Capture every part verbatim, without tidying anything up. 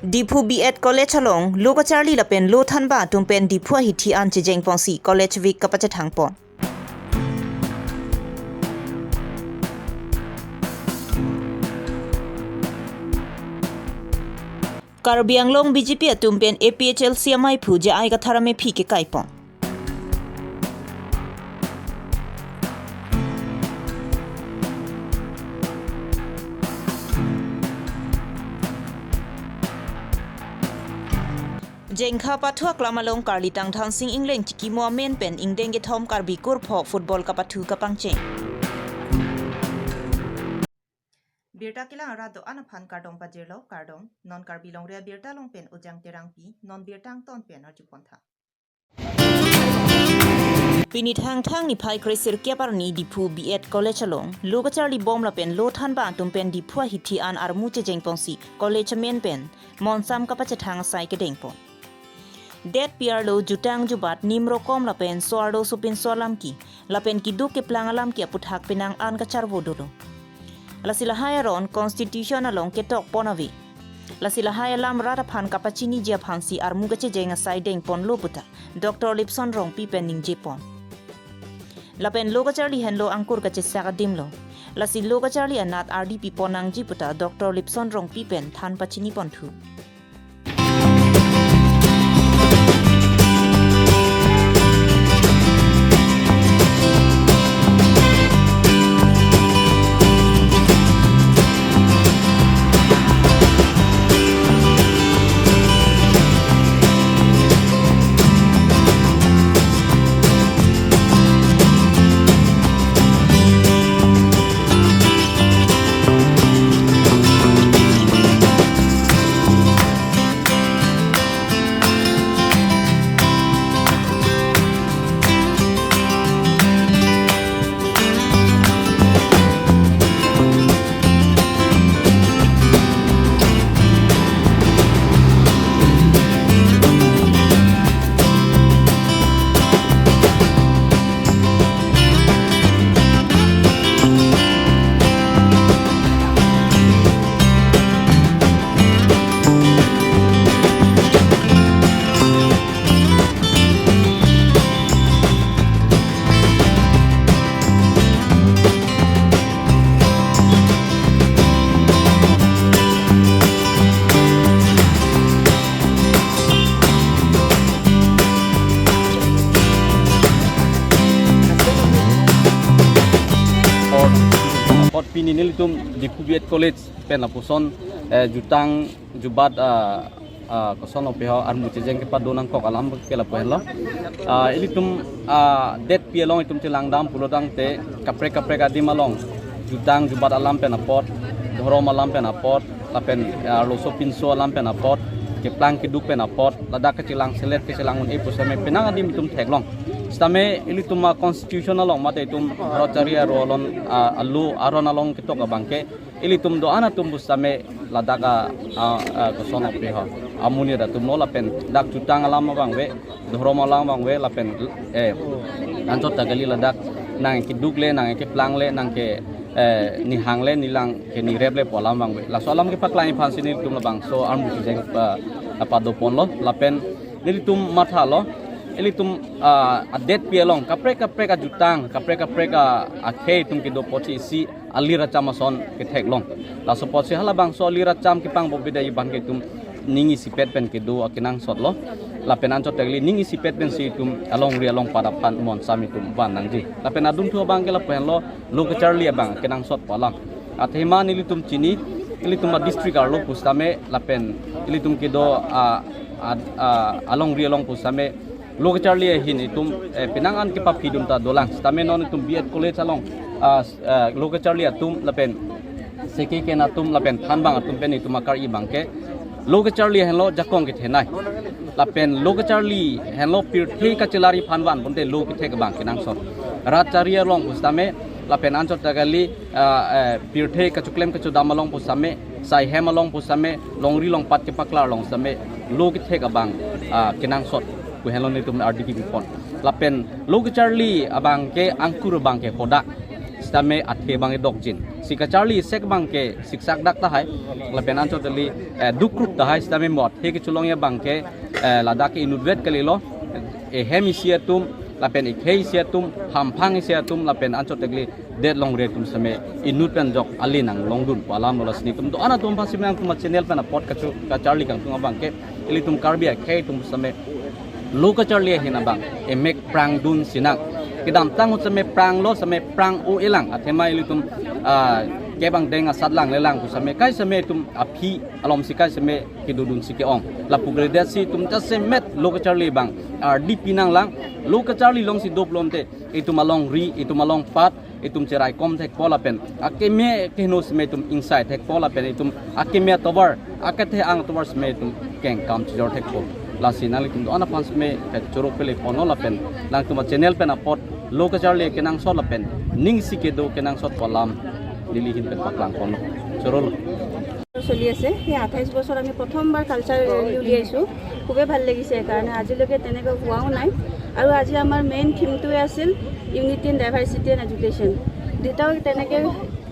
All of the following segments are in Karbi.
Diphu B Ed College along lo kacharli lapen lo thanbang atum pen Diphu ahithi an chejeng ponsi College Week kapachethang pon. Karbi Anglong B J P atum pen A P H L C amaiphu J I Kathar amephi kekai pon. Jengkha pathu aklam along Karlitang Thansing Engleng chikimo amen pen ingdeng kethom Karbi kurpho football kapathu kapangcheng. Birta kelang arat do-an aphan kardom pajirlo, kardom. Non Karbi Longri Abirta along pen Ujang Terangpi, non birta angton pen arju pontha. Pini Thangthang niphai kre-sirkep arni Diphu B Ed College along lo kacharli bom lapen lo thanbang atum pen Diphu ahithi an armu chejeng ponsi college amen pen monsam kapachethang asai kedeng pon. Detpi arlo jutang jubat nim rokom lapen so-arlo sopinso alam ke lapen keduk keplang alam ke aputhak penang an kacharvo dolo. Lasi lahai aron Constitution along ketok pon ave. Lasi lahai alam rat aphan kapachiniji aphansi armu kachejeng asai deng ponlo puta Doctor Lipson Rongpi pen ningje pon. Lapen lo kacharli henlo angkur kachesak adim lo. Lasi lo kacharli anat ardi pi pon nangji puta Doctor Lipson Rongpi pen than pachini ponthu. Apot pini nelitum Diphu B Ed College pen lapuson, eh, jutang jubat, ah, ah, koson opeho armu chejeng kepado nangkok alam ke lapu henlo. Ah, ilitum, ah, detpi along itum chelangdam pulotangte kaprek kaprek adim along, jutang jubat alam pen apot, dhorom alam pen apot, lapen, ah, arloso pinso alam pen apot, keplang keduk pen apot, ladak kachelang selet kachelang un-e pusitame penang adim itum theklong. Sitame ilitum a-constitution along mate itum rat chari aro alon, ah, alo aron along ketok abangke ilitum do-an atum pusitame ladak a, a, a, koson opeho amonit atum lo lapen dak jutang alam abang ave, dhorom alam abang ave lapen, eh, anchot ta kali ladak nangkeduk le, nangkeplang le, nangke, eh, nihang le, nilang ke nirep le pu alam abang ave. Laso alam kepaklang aphansi nelitum labangso armu chejeng, eh, pado ponlo lapen nelitum mathalo, ilitum, ah, adetpi along kaprek kaprek ajutang, kaprek kaprek a, akhei atum kedo apotsi isi alir acham ason ketheklong. Laso apotsi halabangso alir acham kepangbo bida iban ke itum ning isipet pen kedo akenangsot lo. Lapen anchot ta kali ning isipet pensi itum alongri alongpat aphan monsam itum van nangji. Lapen adunthu abang ke lapu henlo lo kacharli abang kenangsot pu alam. Athema nelitum chini, ilitum a-district arlo pusitame lapen ilitum kedo a, a, a, alongri along pusitame lo kacharli ahin itum, eh, penang an kepaphi dun ta dolang. Sitame non itum B Ed College along, ah, s-, ah, lo kacharli atum lapen seke ken atum lapen thanbang atum pen itum akar-i abangke lo kacharli henlo jakong kethenei. Lapen lo kacharli henlo pirthe kachelar aphan vanponte lo kethek abang kenangsot. Rat chari along pusitame lapen anchot ta kali, ah, eh, pirthe kachoklem kachodam along pusitame, saihem along pusitame, longri longpat kepaklar along sitame lo kethek abang, ah, kenangsot pu henlo nelitum ardi kebi pon. Lapen lo kacharli abangke angkur abangke hodak. Sitame athe abang edokjin. Si kacharli sek abang ke siksak dak tahai. Lapen anchot kali, eh, dukrup tahai sitame mo athe kecholong abang ke, eh, ladak ke inutvet kalilo. Ehem isi atum, lapen ekhei isi atum, hamphang isi atum, lapen anchot kali det longri atum sitame inut pen jok ali nanglongdun pu alam lo. Lasi nelitum do-an atum aphan sitame nangtum achannel pen apot kacho kacharli kangtung abang ke ilitum Karbi akhei atum sitame lo kacharli ahin abang emek prangdun sinang. Kedamtang ahut sitame pranglo, sitame prang-o-elang. Athema ilitum, ah, kebang deng asat lang lelang pu sitame kai sitame itum aphi alom si kai sitame kedodun si ke-ong. Lapu kalidet si itum jasemet lo kacharli abang ardi pinanglang. Lo kacharli alongsi doplonte itum alongri, itum alongpat, itum cheraikom thekpo lapen akeme keheno sitame itum ingsai thekpo lapen itum akeme atovar, akethe-ang atovar sitame itum kengkam chijor thekpo. Lasi nanglitum do-an aphan sitame kachoro pele ponlo lapen nangtum achannel pen apot lo kacharli kenangsot lapen ning si kedo kenangsot pu alam neli ahin pen paklang ponlo. Chorolo. চলি আছে। সেই আঠাইছ বছৰ আমি প্ৰথমবাৰ culture rally উলিয়াইছোঁ। খুবেই ভাল লাগিছে, কাৰণ আজিলৈকে তেনেকৈ হোৱাও নাই। আৰু আজি আমাৰ মেইন থিমটোৱে আছিল unity and diversity and education. দুটাও তেনেকৈ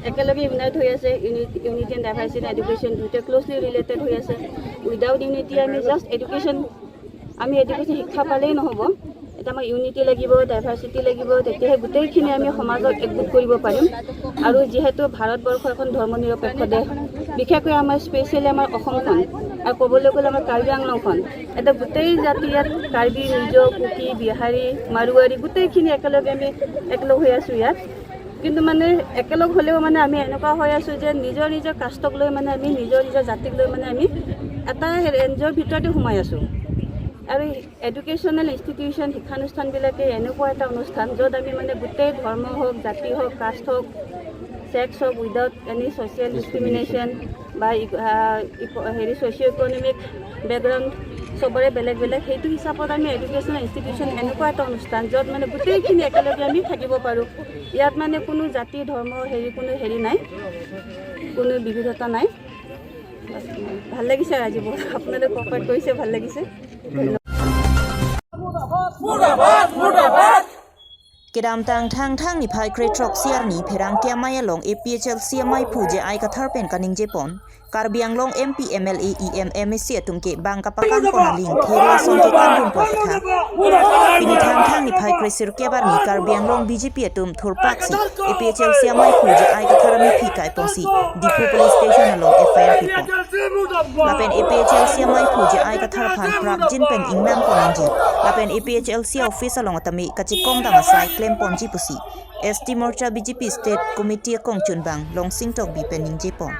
একেলগে ইউনাইট হৈ আছে। Uni unity and diversity and education দুটা ক্ল'জলি ৰিলেটেড হৈ আছে। উইডাউট ইউনিটি আমি জাষ্ট এডুকেশ্যন, আমি এডুকেশ্যন শিক্ষা পালেই নহ'ব। এতিয়া আমাৰ ইউনিটি লাগিব, ডাইভাৰ্চিটি লাগিব, তেতিয়াহে গোটেইখিনি আমি সমাজক একগোট কৰিব পাৰিম। আৰু যিহেতু ভাৰতবৰ্ষ এখন ধৰ্ম নিৰপেক্ষ দেশ, বিশেষকৈ আমাৰ স্পেচিয়েলি আমাৰ অসমখন আৰু ক'বলৈ গ'লে আমাৰ কাৰ্বি আংলংখন, এতিয়া গোটেই জাতি ইয়াত কাৰ্বি, মিজো, কুকি, বিহাৰী, মাৰোৱাৰী গোটেইখিনি একেলগে আমি একলগ হৈ আছোঁ ইয়াত। কিন্তু মানে একেলগ হ'লেও মানে আমি এনেকুৱা হৈ আছোঁ যে নিজৰ নিজৰ কাষ্টক লৈ মানে আমি নিজৰ নিজৰ জাতিক লৈ মানে আমি এটা হে- ৰেঞ্জৰ ভিতৰতে সোমাই আছোঁ। আৰু এডুকেশ্যনেল ইনষ্টিটিউশ্যন, শিক্ষানুষ্ঠানবিলাকে এনেকুৱা এটা অনুষ্ঠান য'ত আমি মানে গোটেই ধৰ্ম হওক, জাতি হওক, কাষ্ট হওক, ছেক্স হওক, উইডাউট এনি ছ'চিয়েল ডিছক্ৰিমিনেশ্যন বা ইক- আহ, ইক- হেৰি ছ'চিঅ' ইকনমিক বেকগ্ৰাউণ্ড চবৰে বেলেগ বেলেগ, সেইটো হিচাপত আমি এডুকেশ্যনেল ইনষ্টিটিউশ্যন এনেকুৱা এটা অনুষ্ঠান য'ত মানে গোটেইখিনি একেলগে আমি থাকিব পাৰোঁ। ইয়াত মানে কোনো জাতি, ধৰ্ম, হেৰি, কোনো হেৰি নাই, কোনো বিবিধতা নাই। বাছ, ভাল লাগিছে আৰু আজি বহুত। আপোনালোকে কোঅপাৰেট কৰিছে, ভাল লাগিছে। Kedamtang Thangthang niphai krethrok-si arni Pherangke Amei along A P H L C amaiphu J I Kathar pen kaningjepon, Karbi Anglong M P, M L A, E M, M A C atum ke bang kapakangpon aling kheroi ason kekangdun pu aphuthak. Pini Thangthang niphai kresirkep arni Karbi Anglong B J P atum thurpaksi A P H L C amaiphu J I Kathar amephi kaiponsi Diphu Police Station along F I R pipon. Lapen A P H L C amaiphu J I Kathar aphan prapjin pen ingnangpon nangji. Lapen A P H L C office along tame kachekong dam asai klemponji pusi S T Morcha B J P State Committee akongchunbang Longsing Tokbi pen ningjepon.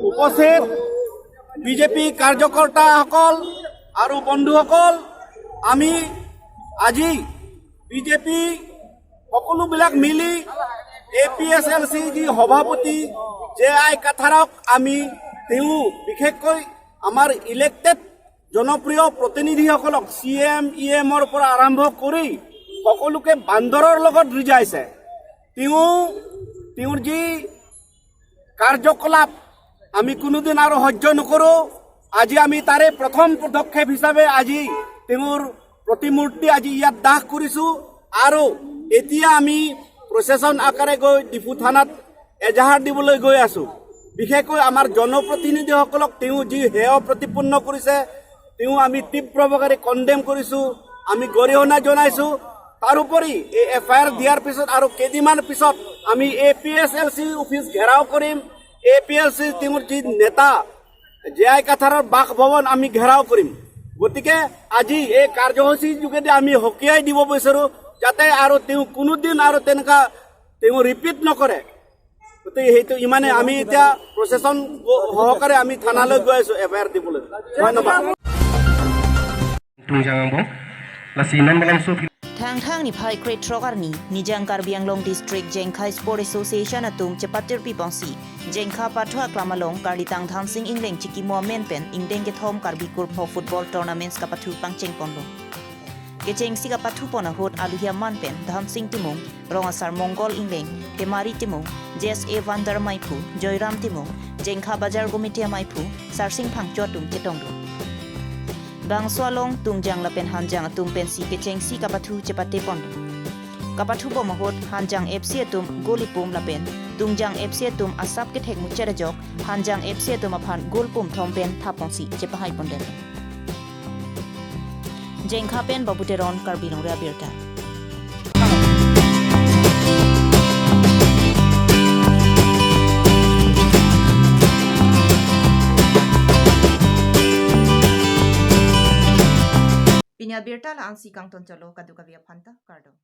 উপস্থিত বিজেপি কাৰ্যকৰ্তাসকল আৰু বন্ধুসকল, আমি আজি বিজেপি সকলোবিলাক মিলি A P S এল চি যি সভাপতি J I কাথাৰক আমি, তেওঁ বিশেষকৈ আমাৰ ইলেক্টেড জনপ্ৰিয় প্ৰতিনিধিসকলক চি এম ই এমৰ পৰা আৰম্ভ কৰি সকলোকে বান্দৰৰ লগত ৰিজাইছে। তেওঁ, তেওঁৰ যি কাৰ্যকলাপ আমি কোনোদিন আৰু সহ্য নকৰোঁ। আজি আমি তাৰে প্ৰথম পদক্ষেপ হিচাপে আজি তেওঁৰ প্ৰতিমূৰ্তি আজি ইয়াত দাহ কৰিছোঁ আৰু এতিয়া আমি প্ৰচেছন আকাৰে গৈ ডিফু থানাত এজাহাৰ দিবলৈ গৈ আছোঁ। বিশেষকৈ আমাৰ জনপ্ৰতিনিধিসকলক তেওঁ যি হেয় প্ৰতিপন্ন কৰিছে, তেওঁ আমি তীব্ৰ প্ৰকাৰে কণ্ডেম কৰিছোঁ, আমি গৰিহণা জনাইছোঁ। তাৰোপৰি এই এফ আই আৰ দিয়াৰ পিছত আৰু কেইদিনমান পিছত আমি A P S L C office ঘেৰাও কৰিম, এ পি এল চি তেওঁৰ যি নেতা জে আই কাথাৰৰ বাসভৱন আমি ঘেৰাও কৰিম। গতিকে আজি এই কাৰ্যসূচীৰ যোগেদি আমি সকীয়াই দিব বিচাৰোঁ যাতে আৰু তেওঁ কোনোদিন আৰু তেনেকুৱা তেওঁ ৰিপিট নকৰে। গতিকে সেইটো ইমানে, আমি এতিয়া প্ৰচেছন গ-, সহকাৰে আমি থানালৈ গৈ আছোঁ এফ আই আৰ দিবলৈ। ধন্যবাদ। Tungjang angbong, lasi non malomso. Thangthang niphai krethrok arni, Nijang Karbi Anglong District Jengkha Sport Association atum chepatirpi pongsi Jengkha Pathu Aklam along Karlitang Dhansing Engleng chikimo amen pen ingdeng kethom Karbi Kurpho Football Tournaments kapathu pangcheng ponlo. Kechengsi kapathu pon ahut aluhi aman pen Dhansing Timung, Rong Asar Mongol Engleng, Temari Timung, J S A Wonder Maiphu, Joyram Timung, Jengkha Bajar Committee amaiphu Sarsing Phangcho atum chetonglo. Bangso along Tungjang lapen Hanjang atum pensi kechengsi kapathu chepate ponlo. Kapathu bom ahut Hanjang F C atum goal ipum lapen Tungjang F C atum asap kethek muchot ajok Hanjang F C atum aphan goal pum thom pen thap pongsi chepahai pondetlo. Jengkha pen Babu Teron, Karbi Longri Abirta. Pini abirta la-ansi kangton cholo, kadokave aphanta kardom.